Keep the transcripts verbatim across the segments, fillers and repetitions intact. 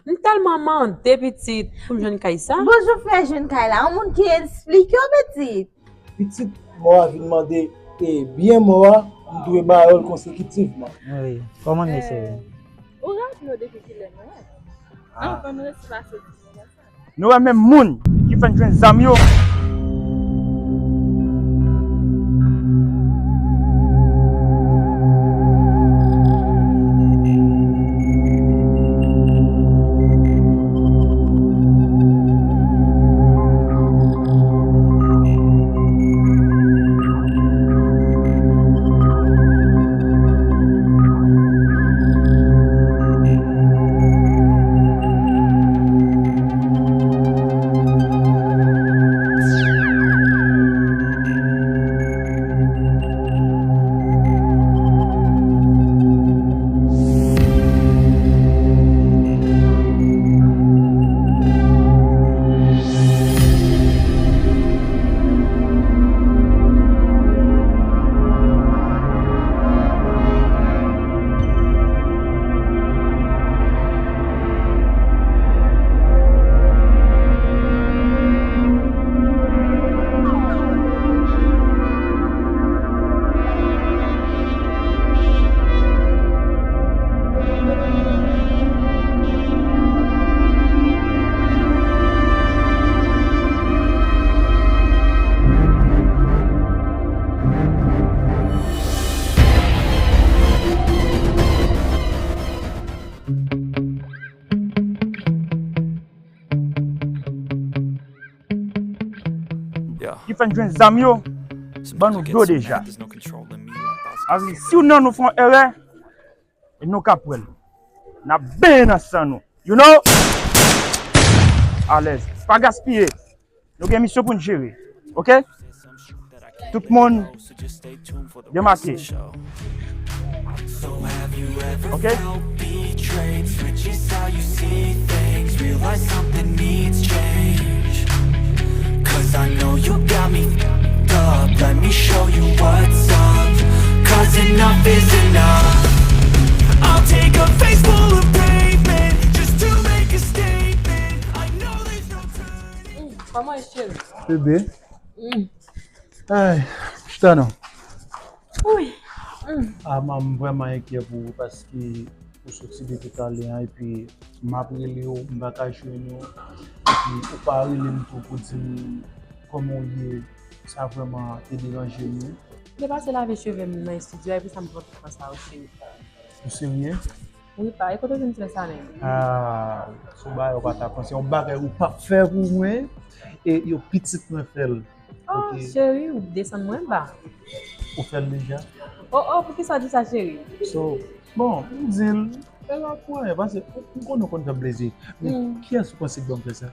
M tèlman mande pitit pou m jwenn kay sa. Bonjou, frè, jwenn kay la. Yon moun ki eksplike w, pitit. Pitit, mò a vin mande e byen mò a, m dwe ba yo l konsekitivman. Wi, kòman mesye yo? Ou raple w depi kilè nou wè? Anvan nou resi pase di nou konsa. Nou wè menm moun ki fè n jwenn zam yo. Ki fè n jwenn zam yo ban nou do deja. Avè si youn nan nou fè yon erè, e nou ka pran l. N ap benyen nan san nou. You know? Alèz. Pa gaspiye. Nou gen misyon pou n jere. Oke? Tout moun demake. Oke? Cause I know you got me f***ed up. Let me show you what's up. Cause enough is enough. I'll take a face full of pavement just to make a statement. I know there's no turning. Kòman e cheri? Bebe. Ay, chita non. Wi. Ah, m vrèman enkyè pou ou paske ou soti depi talè a epi m ap rele w, m pa ka jwenn ou. Epi ou pa rele m tou pou di m kòman w ye, sa vrèman te deranje m wi. M te pase lave cheve m nan estidyo a epi sa m pran tout tan sa yo cheri. Ou serye? Wi pa, e kote w jwenn sè sa menm? Ah, se yon bagay ou pa ta panse, yon bagay ou p ap fè pou mwen, e yo pitit mwen fè l. Oh, cheri, ou desann mwen ba. Ou fè l deja? Oh, oh, poukisa w di sa, cheri? So, bon, m di l, fè l ak mwen, paske m konnen w konn fè m plezi. Men kiyès ou panse k ban m fè sa?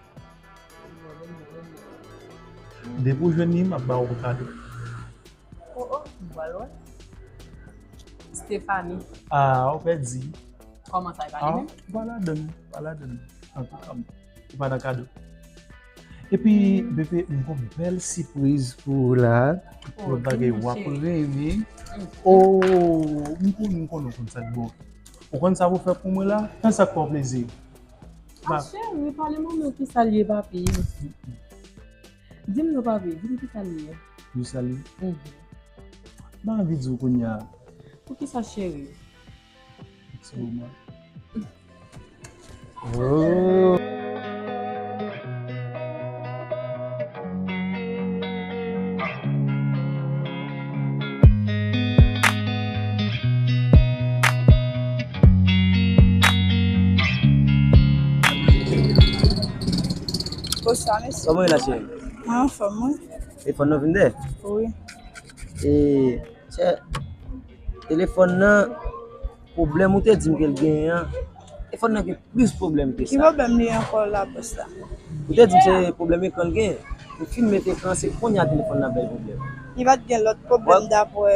Depi w jwenn li, m ap ba w kado. Oh, oh, m pral wè. Stephanie. Ah, ou pèdi. Kòman sa, e pa li menm? Ah, pa ladann, pa ladann. Antouka, ou pa nan kado. Epi, bebe, m gon bèl sipriz pou ou la. Yon bagay w ap renmen. Oh, m konn, m konn, m konn sa k bon. Ou konn sa pou fè pou mwen la? Fè sa k fè w plezi. Ah, cheri, pale mwen, men kisa l ye, papi? Di m non, papi, di m kisa l ye. Kisa l ye? Mhm. M pa anvi di w kounye a. Poukisa, cheri? Ti moman. Oh. Bonswa, mesye. Kòman w ye la, cheri? Mwen anfòm, wi. Telefòn nan vin dèyè? Wi. E, chè, telefòn nan, pwoblèm ou te di m ke l genyen an, telefòn nan gen plis pwoblèm ke sa. Ki pwoblèm li ankò la, bòs la? Ou te di m se pwoblèm ekran l genyen. Ou fin met ekran, se kounye a telefòn nan bay pwoblèm. Li pa t gen lòt pwoblèm dapre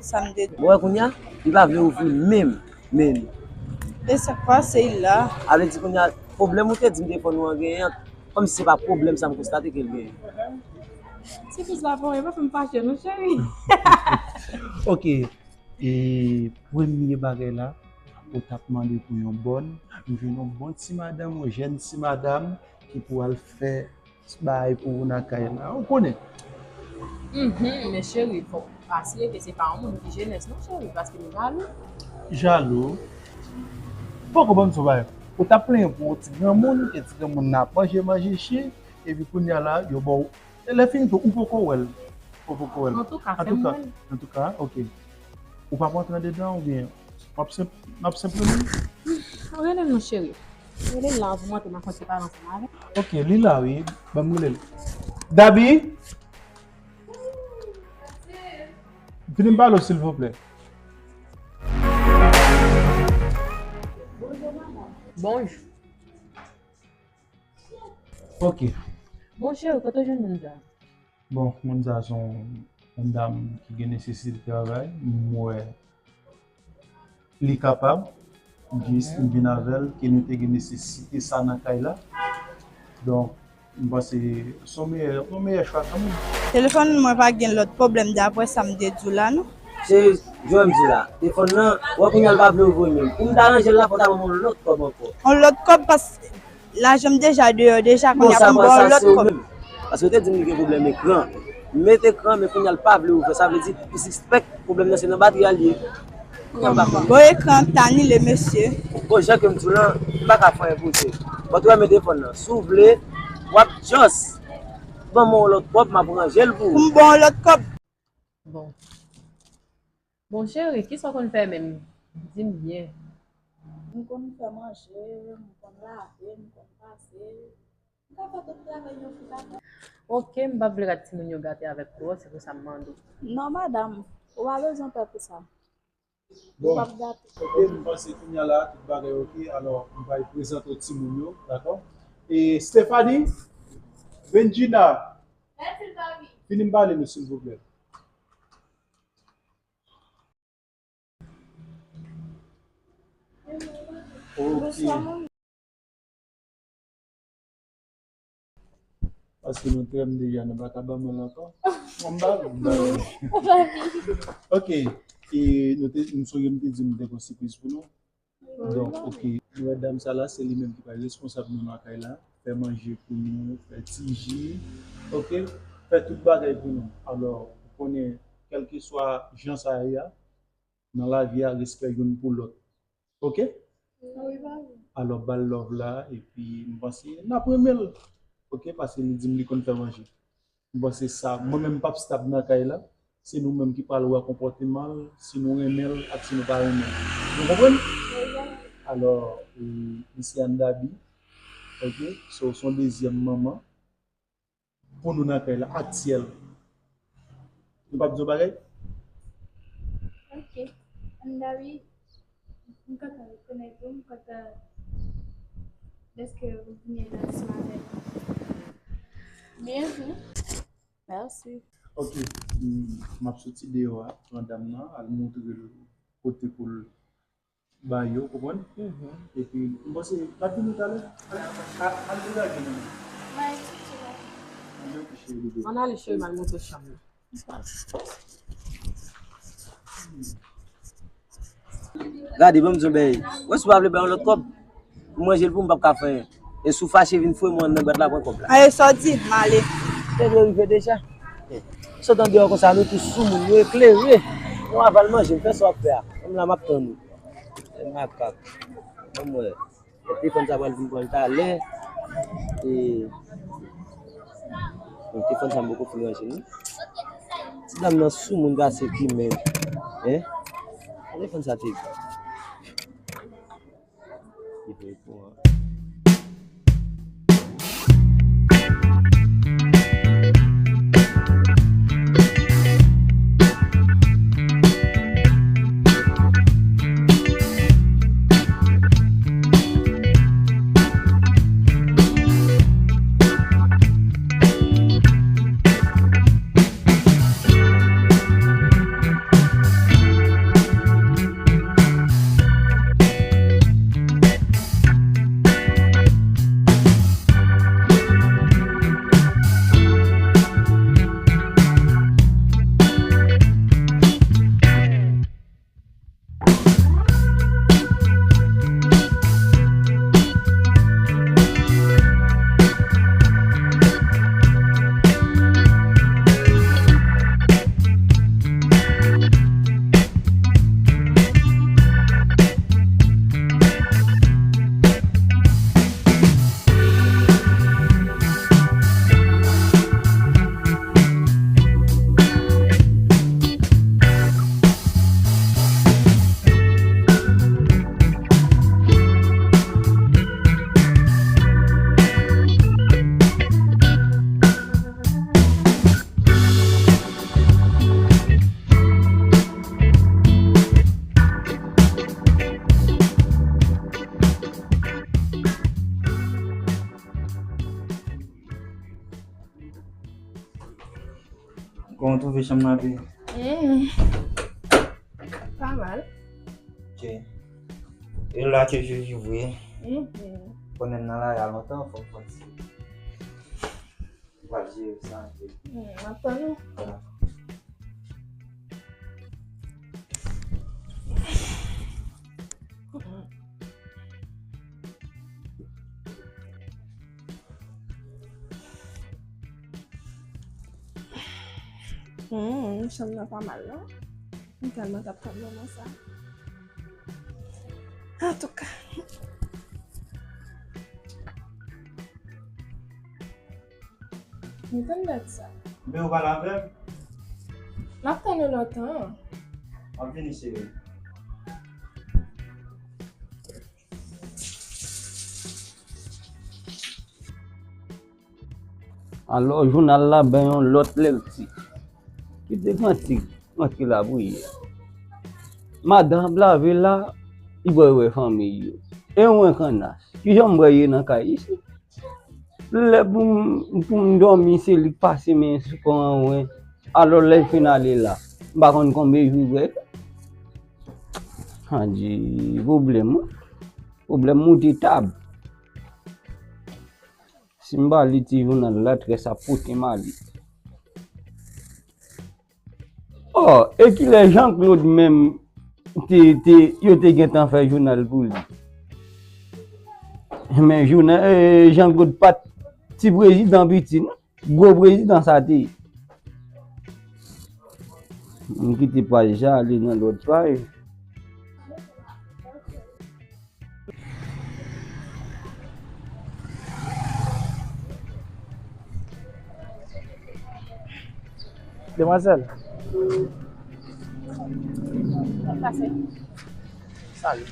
sa m te di. Ou wè kounye a, li pa vle ouvri menm, menm. E sa k pase la? A vle di kounye a, pwoblèm ou te di m telefòn ou an genyen an, kòmsi se pa pwoblèm sa m konstate ke l genyen. Ti fis la pa wè, pa fè m fache non, cheri. Ok. E premye bagay la, Ou t ap mande pou yon bòn, m jwenn yon bon ti madanm, yon jèn ti madanm ki pou al fè bagay pou ou nan kay la. Ou konnen. Mhm, men cheri, fòk asire ke se pa yon moun ki jenès non, cheri, paske nou jalou. Jalou? Poko ban m sou bagay. Ou t ap plenyen pou yon ti granmoun, ke ti granmoun nan ap manje, manje chyen, epi kounye a la, yo ba w. E lè fini tou, ou poko wè l. Ou poko wè l. Antouka, fè m wè l. Antouka, ok. Ou p ap rantre andedan oubyen w ap senp, n ap senp rele l? Rele l non, cheri. Rele l la pou m antre nan konti pale ansanm avè l. Ok, li la wi. Ban m rele l. Dabi! Vini m pale w, silvouplè. Bonjou. Ok. Bon, cheri, kote w jwenn moun sa? Bon, moun sa se yon, yon dam ki gen nesesite travay. M wè li kapab, jis m vin avè l, ke nou te gen nesesite sa nan kay la. Donk, m panse se yon meyè, yon meyè chwa kanmenm. Telefòn mwen pa gen lòt pwoblèm daprè sa m te di w la, non. Se, jan m di w la, telefòn nan, wè kounye a l pa vle ouvri menm. Pou m ta ranje l la, fò w ta ban m yon lòt kòb ankò. Yon lòt kòb, pas, lajan m deja deyò deja, kounye a pou m ba w lòt kòb. Paske w te di m li gen pwoblèm ekran. M met ekran, men kounye a l pa vle ouvè. Sa vle di, li sispèk pwoblèm nan se nan batri a l ye. Kounye a m pa konn. Bon, ekran t anile, mesye. Bon, jan ke m di w lan, m pa ka fè anyen pou w, cheri. Bon, tou wè men telefòn nan. Si w vle, w ap just ban m yon lòt kòb, m ap ranje l pou ou. Pou m ba w yon lòt kòb? Bon. Bon, cheri, kisa w konn fè menm? Di m byen. M konn fè manje, m konn lave, m konn pase. M ka fè tout travay yon fi ka fè. Ok, m p ap vle rad timoun yo gate avèk klowòs, se pou sa m mande w. Non, madanm, ou pa bezwen pè pou sa. Bon, ou p ap gate. Ok, m panse kounye a la, tout bagay ok. Alò, m pral prezante w timoun yo, dakò? E Stephanie, Benjina, vini m pale nou, silvouplè. Ok. Paske nou trè m deja, nou pa ka ban mwen l ankò. Bon, m ba, m ba. Ok. E nou te, m sonje m te di nou te gen yon sipriz pou nou. Donk, ok. Nou wè dam sa la, se li menm ki pral responsab nou nan kay la. Fè manje pou nou, fè ti ji. Ok? Fè tout bagay pou nou. Alò, ou konnen, kèlkeswa jan sa ye a, nan lavi a, respè youn pou lòt. Ok? Wi, papa. Alò, ba l love la, epi m panse n ap renmen l. Ok? Paske li di m li konn fè manje. M panse sa, mwen menm m p ap stab nan kay la. Se nou menm ki pral wè konpòteman l, si nou renmen l ak si nou pa renmen l. Nou konprann? Wi, papa. Alò, e, li se Andabi. Ok? So, se yon dezyèm manman pou nou nan kay la, aktyèl. Nou p ap di yon bagay? Ok. Andabi, m kontan rekonèt ou, m kontan dèske ou vini nan Ismael. Byenvini. Mèsi. Ok, m, m ap soti deyò a, pran dam nan, al montre l kote pou l ba yo, konprann? Mhm. Epi, m panse, l ap vini talè. Al, al, al degaje nou. Ann ale, cheri, m al montre w chanm nan. Gade, ban m di w yon bagay. Wè, si w pa vle bay yon lòt kòb, pou manje l pou m, m p ap ka fè anyen. E si w fache vin foure m anndan bwat la, pran kòb la. Aye, sa w di, m ale. Te vle rive deja. Sot andeyò konsa, nou tou sou moun, nou eklere. Nou aval manje, m fè sa w ap fè a. Kòm la, m ap tann ou. Se makak. Ban m wè. Telefòn sa pral vin pran l talè. E, bon, telefòn sa m poko fin ranje, non. Ti dam nan sou moun pase ki menm. Hein? Telefòn sa te. Li vle pou an. Kòman w twouve chanm nan, fi? Hmm. Pa mal. Ok. E la ke je vivre. Mhm. Konnen m nan lari a lontan, fò m fè ti. M pral jere sa anpil. Hmm, m ap tann ou. Dakò. Hmm, chanm nan pa mal, non? M tèlman t ap tann moman sa. Antouka. M tann dat sa. Oubyen ou pale avè m? M ap tann ou lontan. M ap vini, cheri. Alò, jounal la ban yon lòt lèkti. Kite kantik, kantik la priye. Madanm ap lave la, li bwè wè fanmi yo. E mwen kannas, kijan m bwè ye nan kay isi? Lè pou m, pou m dòmi, se li k pase men sou kò an mwen. Alò, lè l fin ale la, m pa konn konbyen jou l bwè. Andy, pwoblèm, wi. Pwoblèm moute tab. Si m pa li ti jounal la, très ap pote m ale. Oh, e kilè Jean Claude menm te, te, yo te gentan fè jounal pou li? Men jounal, eh, Jean Claude pa t ti prezidan piti, non. Gwo prezidan sa te ye. M kite paj la, ale nan lòt paj. Demwazèl. Sa k pase? Salut.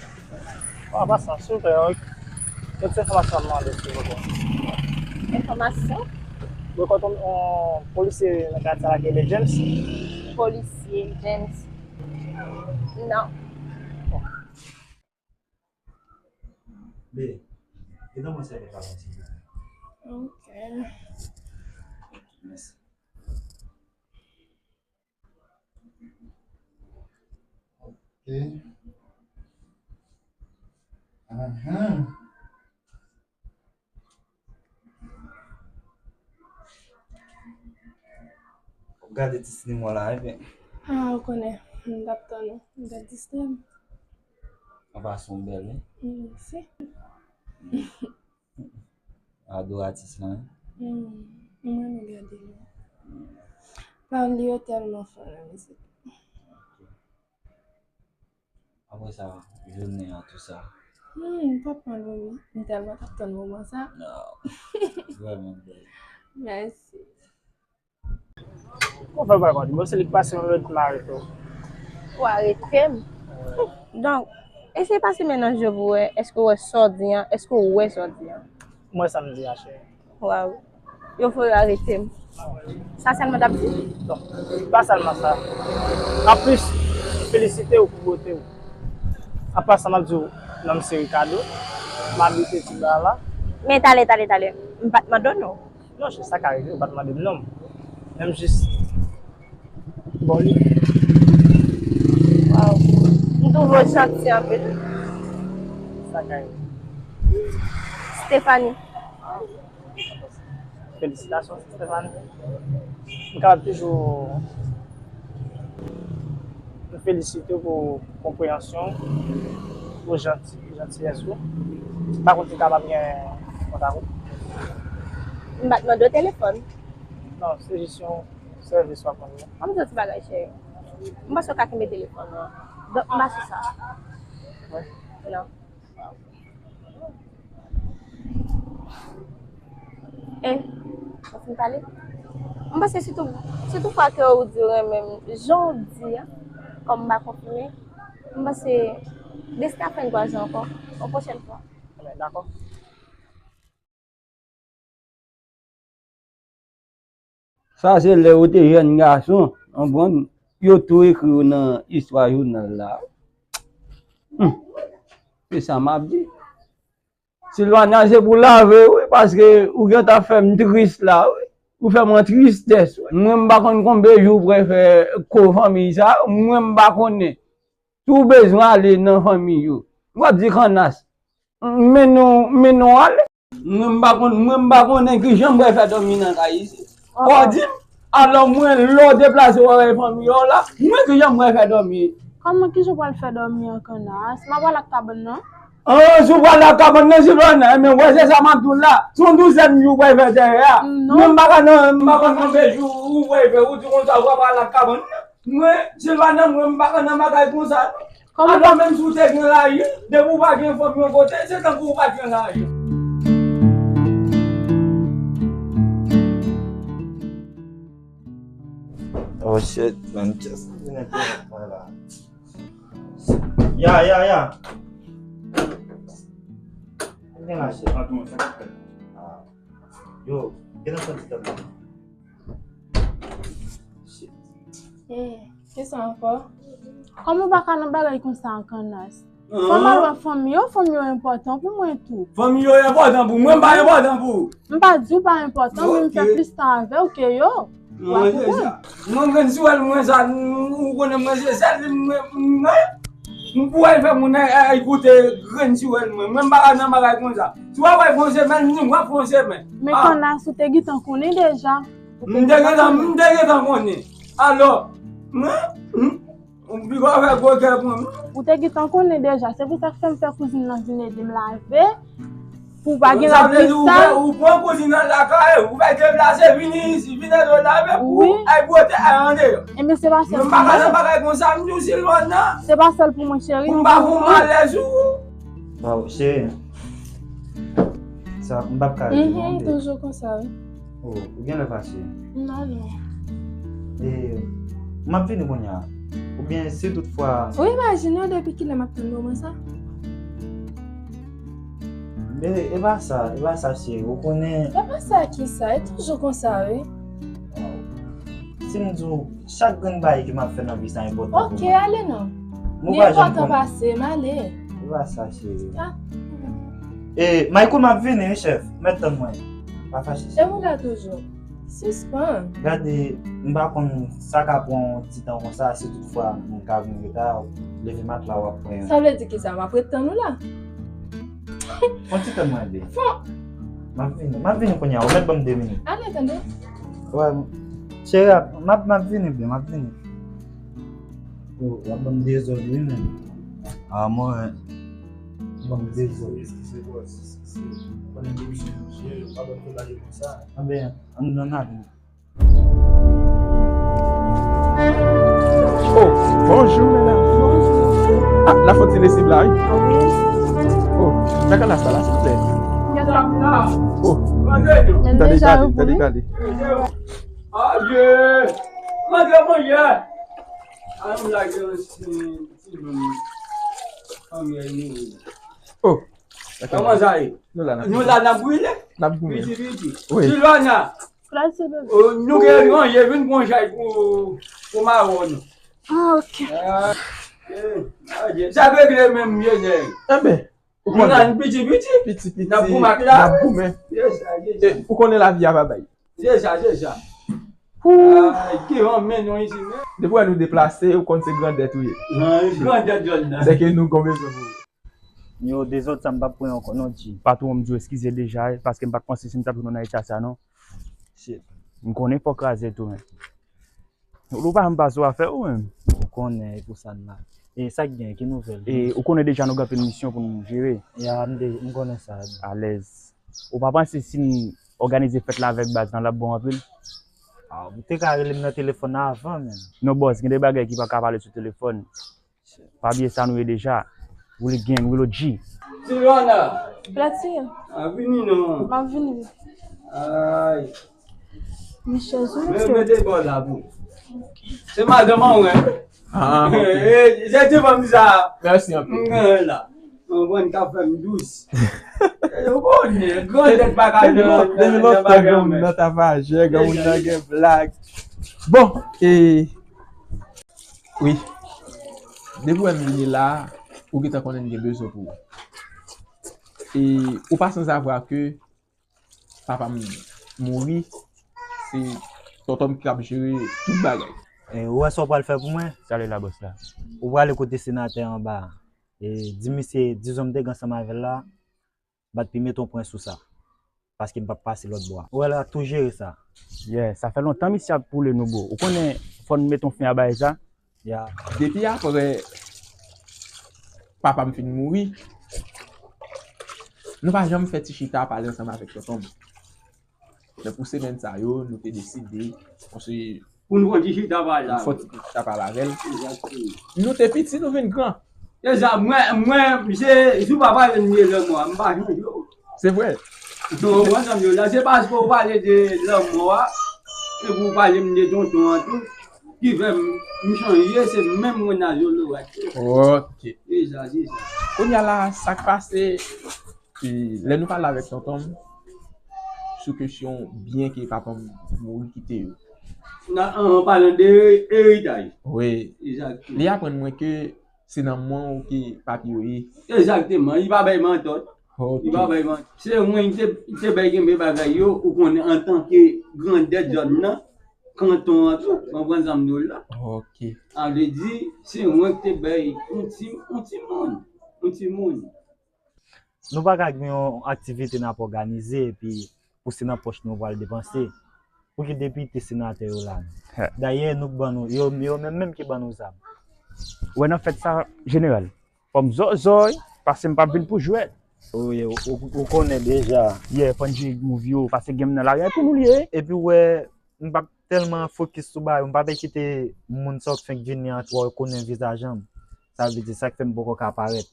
Bon, an pasan, silvouplè, yon, yon ti enfòmasyon ap mande, silvouplè. Enfòmasyon? Mwen konn yon, yon polisye nan katye a la ki rele James. Polisye James? Non. Bon. Bebe, gentan mwen sèvi kafè, silvouplè. Ok. Mèsi. Ok. Ahan. W ap gade ti sinema w la, ebyen. Ah, ou konnen, m t ap tann ou. M t ap distrè m. An pasan, w bèl, wi. Mèsi. Adoratis lan, wi. Hmm, m renmen gade li. Pawòl li yo tèlman fò nan mizik. Apre sa, jounen an, tou sa. Hmm, m p ap mal, wi. M tèlman t ap tann moman sa. Non. Vrèman bèl. Mèsi. Ou fè pa konn, bon, se li k pase yon lòt mare tou. Ou arete m. Donk, eseye pase men nan je w pou wè, èske w wè sa w di an, èske w wè sa w di an? M wè sa m di a, cheri. Waw. Yo voye arete m. Sa sèlman t ap di? Non, pa sèlman sa. Anplis, felisite w pou bote w. An pasan, m ap di w, non m se Ricardo. M abite Tiba la. Men talè, talè, talè. M pa t mande w non. Non, cheri, sa ka rive, ou pa t mande m non. Men m jis Bon, li. Waw. M twouve w janti anpil. Sa kay. Stephanie. Felisitasyon, Stephanie. M kapab toujou felisite w pou konpreyansyon, pou janti, jantiyès ou. M pa konn si m kapab gen kontak ou. M pa t mande w telefòn. Non, se jis yon sèvis w ap mande. Ban m di w ti bagay, cheri. M panse w ka kenbe telefòn nan. Donk, m pa sou sa. Wi. Non. E, w fin pale? M panse sitou, si tout fwa ke w di w renmen m, jan w di a, kòm m pa konfime, m panse desten ap fè n kwaze ankò, yon pwochèn fwa. Ebyen, dakò. Sa se lè yo te jèn gason, konprann? Yo tou ekri yo nan istwa jounal la. Hmm. Se sa m ap di. Silvania, se pou lave, wi, paske ou gentan fè m tris la, wi. Ou fè mwen tristès. Mwen m pa konn konbe jou ou pral fè ko fanmi sa. Mwen m pa konnen. Si w bezwen ale nan fanmi yo, w ap di Kannas. Men nou, men nou ale. Mwen m pa konn, mwen m pa konnen kijan m pral fè dòmi nan kay isit. Fò w di m. Alò mwen, lè w deplase w al fanmi yo la, mwen kijan m pral fè dòmi? Kòman kijan w pral fè dòmi an Kannas? M ap al ak kabann nan. An, si w pral ak kabann nan, Silvana, men wè se sa m ap di w la. Si w douzèn jou w pral fè dèyè a. Non. Mwen m pa ka nan, m pa ka nan bèj ou, ou pral fè, ou di konsa w pral ak kabann nan. Mwen, Silvana, mwen m pa ka nan bagay konsa non. Kòman? Alò menm si w te gen lajan, depi w pa gen fanm yon kote, se tankou w pa t gen lajan. Oh shit, man, just vin entènèt mwen la. Ya, ya, ya. Mwen gen lajan. Patwon, sa k ap fèt? Ah. Yo, gentan pran ti tan. Shit. Eh, kisa ankò? Kòman w pa ka nan bagay konsa an Kannas? Fò m al wè fanmi yo, fanmi yo enpòtan pou mwen tou. Fanmi yo enpòtan pou mwen, m pa enpòtan pou ou. M pa di w pa enpòtan, men m fè plis tan avè w ke yo. W a konprann. Mwen grenn siwèl mwen sa, ou konnen mwen se sèl li mwen, mwen. M pou al fè moun ay, ay goute grenn siwèl mwen. Mwen m pa ka nan bagay konsa. Si w ap fè yon semèn, m ap fè yon semèn. Men Kannas ou te gentan konnen deja. M te gentan, m te gentan konnen. Alò, mwen, m, m piko fè gwo kè pou mwen. Ou te gentan konnen deja. Se pou sa k fè m fè kouzin nan vin ede m lave. Pou w pa gen lavi sal. Sa vle di ou pran, ou pran kouzin nan lakay ou, ou fè deplase vini isi, vin ede w lave pou al bwote al andeyò. Ebyen se pa sèl pou mwen. Mwen m pa ka nan bagay konsa, m di w Silvana. Se pa sèl pou mwen, cheri. Pou m pa fè w malèz ou. Waw, cheri. Sa, m p ap ka rete non, baby. Toujou konsa, wi. Oh, ou genlè fache. Non, non. E, m ap vini kounye a. Oubyen si toutfwa. Ou imajine w depi kilè m ap tann moman sa? Men e pa sa, e pa sa, cheri. Ou konnen. E pa sa ki sa, e toujou konsa, wi. Si m di w, chak grenn bagay ke m ap fè nan vi sa enpòtan pou mwen. Ok, ale non. Li enpòtan pase m, ale. E pa sa, cheri. Ah. E, Michael, m ap vini, wi, chèf. Mèt tann mwen. Pa fache, chèf. E ou la toujou? Sispann. Gade, m pa konn sa ka pran yon ti tan konsa, si toutfwa m ka vin reta, leve matla w ap pran yon. Sa vle di kisa? M ap ret tann ou la? Fon ti tann mwen, bebe. Fon. M ap vini, m ap vini kounye a, ou mèt ban m de minit. Ale, tande. Wè, cheri, m ap, m ap vini, bebe, m ap vini. Yo, w ap ban m dezòd, wi, men. Ah, mwen. W ap ban m dezòd. Eskize, bòs, eskize. Konnen depi se misye, yo pa ban m tou lage konsa. Anben, ann nan ale. Oh, bonjou, medam. Bonjou. Ah, la fon ti lesib la, wi. Wi. Oh, nan kanal sa la, silvouplè. Oh, tande kale, tande kale. Adye! Manje, manje! Al m lage yon ti, ti moun. Fanmi an mouri. Oh! Kòman sa ye? Nou la, n ap brile. N ap goumen. Piti, piti. Wi. Silvana! Plase, bebe. Oh, nou gen manje, vin pran chay pou, pou mawon nou. Ah, ok. Ah, eh, adye. Sa regle menm, vye nèg. Enben, ou konnen. Piti, piti. Piti, piti. N ap goumen ak la. N ap goumen. Se sa, se sa. E, ou konnen lavi a pa bay. Se sa, se sa. Pou. Ay, ki van men nou isi, men. Depi wè nou deplase, ou konn se grandèt ou ye. Nan, grandèt zòn nan. Se ke nou gon bezwen pou ou. Yo, dezòd sa m p ap pran ankò non, G. Patwon, m di w eskize deja, paske m pa t panse si m t ap jwenn w nan eta sa non. Shit. M konnen fò w kraze tou, men. Ou pa janm pase w afè ou menm. Ou konnen, e pou sa n la. E sa k gen, ki nouvèl? E ou konnen deja nou gen anpil misyon pou nou jere. Ya, m de, m konnen sa. Alèz. Ou pa panse si n òganize fèt la avèk baz lan, l ap bon anpil? Ah, ou te ka rele m nan telefòn avan menm. Non, bòs, gen de bagay ki pa ka pale sou telefòn. Pa bliye sa nou ye deja. Willy Gang, Willy G. Silvana! Platir. Ah, vini non. M ap vini. Ay. Michel, sou men, mesye. Mete bò la pou. Se madanm an, wi. Ah, ok. Eh, se ti fanm sa. Mèsi anpil. M gen la. Mwen konn ka fè m dous. Ou konnen, grandèt pa ka nan, nan, nan bagay an, men. Nan tapajè, granmoun nan gen blag. Bon, e, wi. Depi w wè m vini la, ou gentan konnen m gen bezwen pou ou. E ou pa sanzavwa ke papa m mouri. Tonton m k ap jere tout bagay. E, ou wè sa w pral fè pou mwen? Sa l la, bòs la. Ou prale kote senatè anba a. E, di misye, di zòn m te gen ansanm avè l la, m pa t pi met yon pwen sou sa. Paske m p ap pase lòt bò a. Ou wè la, tou jere sa. Yeah, sa fè lontan misye ap poule nou, bro. Ou konnen, fò n met yon fen a bagay sa. Ya. Depi apre papa m fin mouri, nou pa janm fè ti chita pale ansanm avèk tonton m. Men pou semèn sa yo, nou te deside, paske pou nou fè ti chita pale la. Fò ti chita pale avè l. Egzakteman. Nou te piti, nou vin gran. Se sa, mwen, mwen, se, si w pa pale m de lanmò a, m pa chanje w. Se vre. Non, mwen, sa m di w la, se paske w pale de lanmò a, epi w pale m de tonton an tou, ki fè m, m chanje, se menm mwen nan Zolorat. Ok. Se sa, se sa. Kounye a la, sa k pase, e, lè nou pale avèk tonton m, sou kesyon byen ke papa m mouri kite yo. Nan, an palan de eritaj. Wi. Egzakteman. Li aprann mwen ke se nan men w ke papye yo ye. Egzakteman. Li pa bay mantò. Ok. Li pa bay mantò. Se mwen ki te, te bay kenbe bagay yo, ou konnen, antanke grandèt zòn nan, kanton an tou, konprann sa m di w la. Ok. Sa vle di, se mwen ki te bay yon ti, yon ti moun, yon ti moun. Nou pa ka gen yon aktivite n ap òganize epi pou se nan pòch nou pral depanse. Pou ki depite senatè yo la menm? Dayè, nou k ban nou, yo, yo menm menm ki ban nou zam. Ou wè nan fèt sa, jeneral, fò m zòzòy, paske m p ap vin pou jwèt. Wi, ou, ou, ou konnen deja. Yeah, fò n jere move yo, paske game nan lari a pou nou li ye. Epi w wè, m p ap tèlman fokis sou bagay, m p ap kite moun sa w fenk vini an twò konnen vizaj an. Sa vle di, sa k fè m poko ka parèt.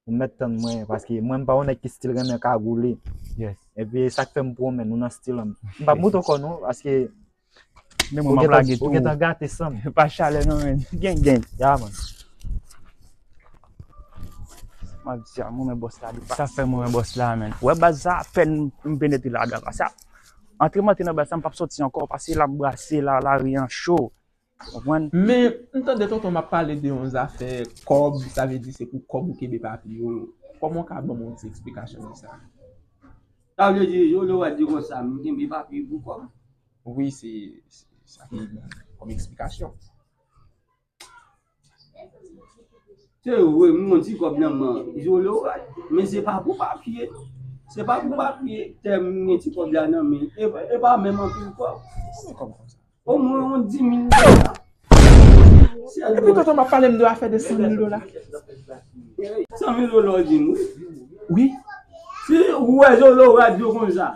Ou mèt tann mwen, paske mwen m pa yon nèg ki stil renmen kagoule. Yes. Epi sa k fè m pwomèt nou nan stil an. M p ap montre kò non, paske men mwen m ap lage tou. Ou gentan gate san m. Pa chalè non, men. Gen, gen. Ya, man. M ap di a, mwen men bòs la, li pa. Sa fè mwen men bòs la, men. Wè baz sa, apèn m penetre ladan. Paske antre m antre nan baz sa, m p ap sòti ankò, paske l ap brase la, lari an cho. Konprann? Men, m tande tonton m ap pale de yon zafè kòb, sa vle di se pou kòb ou kenbe papye yo. Kòman w ka ban m yon ti eksplikasyon de sa? Sa vle di, Zolorat di konsa, m kenbe papye pou kòb? Wi, se, se sa ki ban m kòm eksplikasyon. Se vre, m gon ti kòb nan men Zolorat, men se pa pou papye. Se pa pou papye, tè m gen ti kòb la nan men. E, e pa menm anpil kòb. Konbyen kòb konsa? Omwen yon di mil dola. Epi tonton m ap pale m de afè de san mil dola. San mil dola w di m, wi. Wi. Si ou wè Zolorat yo konsa,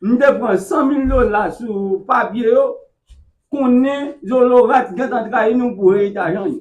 m te pran san mil dola sou papye yo, konnen Zolorat gentan trayi nou pou eritaj an.